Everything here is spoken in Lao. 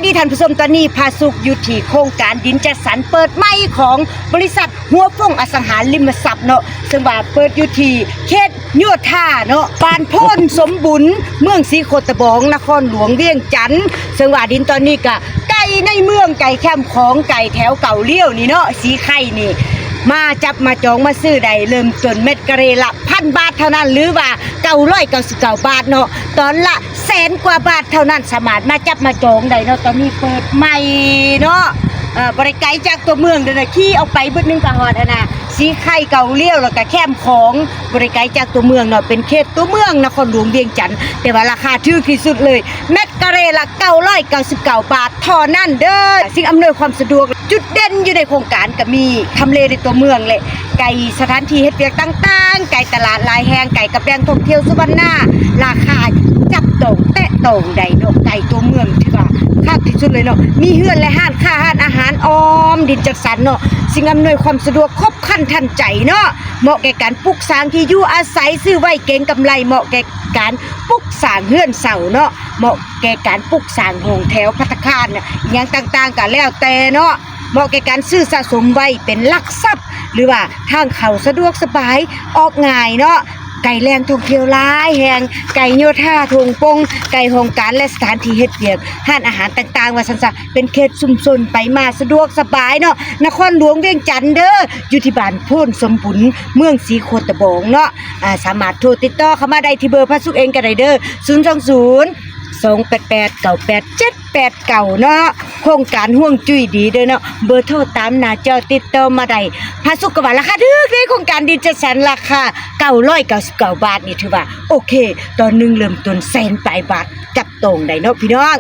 ດີທ່ານຜູ້ຊົມ, ຕອນນີ້ພາສຸກຢູ່ທີ່ໂຄງການດິນຈັດສັນເປີດໃໝ່ຂອງບໍລິສັດຫົວຟົງອະສັງຫາລິມະຊັບເນາະ, ເຊິ່ງວ່າເປີດຢູ່ທີ່ເຂດໂຍທາເນາະ, ບ້ານໂພນສົມບຸນ ເມືອງສີໂຄດຕະບອງ ນະຄອນຫຼວງວຽງຈັນ. ເຊິ່ງວ່າດິນຕອນນີ້ກະໃກ້ໃນເມືອງ, ໃກ້ແຄມຂອງ, ໃກ້ແຖວເກົ້າລ້ຽວນີ້ເນາະ, ສີໄຄນີ້ ມາຈັບມາຈອງມາຊື້ໄດ້, ເລີ່ມຕົ້ນແມັດກະເຣລະພັນບາດເທົ່ານັ້ນ ຫຼືວ່າເກົ້າຮ້ອຍເກົ້າສິບເກົ້າບາດເນາະ, ຕອນລະ ແສນກວ່າບາດເທົ່ານັ້ນ ສາມາດມາຈັບມາຈອງໄດ້ເນາະ. ຕອນນີ້ເປີດໃໝ່ເນາະ, ເອີ ບໍ່ໄດ້ໄກຈາກຕົວເມືອງເດີ້, ຂີ່ອອກໄປບຶດໜຶ່ງກະຮອດຫັ້ນນະ, ສີໄຄເກົ້າລ້ຽວ ແລ້ວກະແຄມຂອງ, ບໍ່ໄດ້ໄກຈາກຕົວເມືອງເນາະ, ເປັນເຂດຕົວເມືອງນະຄອນຫຼວງວຽງຈັນ, ແຕ່ວ່າລາຄາຖືກທີ່ສຸດເລີຍ, ແມັດກະເຣລະເກົ້າຮ້ອຍເກົ້າສິບເກົ້າບາດເທົ່ານັ້ນເດີ້. ສິ່ງອຳນວຍຄວາມສະດວກ ຈຸດເດັ່ນຢູ່ໃນໂຄງການກະມີ ທຳເລໃນຕົວເມືອງ ແລະ ໃກ້ສະຖານທີ່ເຮັດວຽກຕ່າງໆ, ໃກ້ຕະຫຼາດຫຼາຍແຫ່ງ, ໃກ້ກັບແຫຼ່ງທ່ອງທ່ຽວສຸວັນນາ, ລາຄາຈັບຕ້ອງແຕະຕ້ອງໄດ້ເນາະ, ໃກ້ຕົວເມືອງ ຖືວ່າຄັກທີ່ສຸດເລີຍເນາະ. ມີເຮືອນ ແລະ ຮ້ານຄ້າ, ຮ້ານອາຫານອ້ອມດິນຈັດສັນເນາະ, ສິ່ງອຳນວຍຄວາມສະດວກຄົບຄັນທັນໃຈເນາະ, ເໝາະແກ່ການປຸກສ້າງທີ່ຢູ່ອາໄສ, ຊື້ໄວ້ເກັງກຳໄລ, ເໝາະແກ່ການປຸກສ້າງເຮືອນເຊົ່າເນາະ, ເໝາະແກ່ການປຸກສ້າງຫ້ອງແຖວ, ພັດຕາຄານ, ອີ່ຫຍັງຕ່າງໆ ກະແລ້ວແຕ່ເນາະ. ເໝາະແກ່ການຊື້ສະສົມໄວ້ເປັນຫຼັກຊັບ ຫຼືວ່າທາງເຂົ້າສະດວກສະບາຍ ອອກງ່າຍເນາະ, ໃກ້ແຫຼ່ງທ່ອງທ່ຽວຫຼາຍແຫ່ງ, ໃກ້ໂຍທາທົ່ງປົ່ງ, ໃກ້ຫ້ອງການ ແລະ ສະຖານທີ່ເຮັດວຽກ, ຮ້ານອາຫານຕ່າງໆ ວ່າຊັ້ນຊະ, ເປັນເຂດຊຸມຊົນ, ໄປມາສະດວກສະບາຍເນາະ, ນະຄອນຫຼວງວຽງຈັນເດີ້, ຢູ່ທີ່ບ້ານໂພນສົມບຸນ ເມືອງສີໂຄດຕະບອງເນາະ. ອາ ສາມາດໂທຕິດຕໍ່ເຂົ້າມາໄດ້ທີ່ເບີພາສຸກເອງກະໄດ້ເດີ້, ສູນສອງສູນ ສອງແປດແປດ ເກົ້າແປດເຈັດ ແປດເກົ້າເນາະ. ໂຄງການຮ່ວງຈຸ້ຍດີເດີ້ເນາະ, ເບີໂທຕາມໜ້າຈໍ, ຕິດຕໍ່ມາໄດ້. ພາສຸກກະວ່າລາຄາຖືກເດ້, ໂຄງການດິນຈັດສັນລາຄາເກົ້າຮ້ອຍເກົ້າສິບເກົ້າບາດນີ້ ຖືວ່າໂອເຄ, ຕໍ່ໜຶ່ງເລີ່ມຕົ້ນແສນປາຍບາດ ຈັບຕ້ອງໄດ້ເນາະພີ່ນ້ອງ.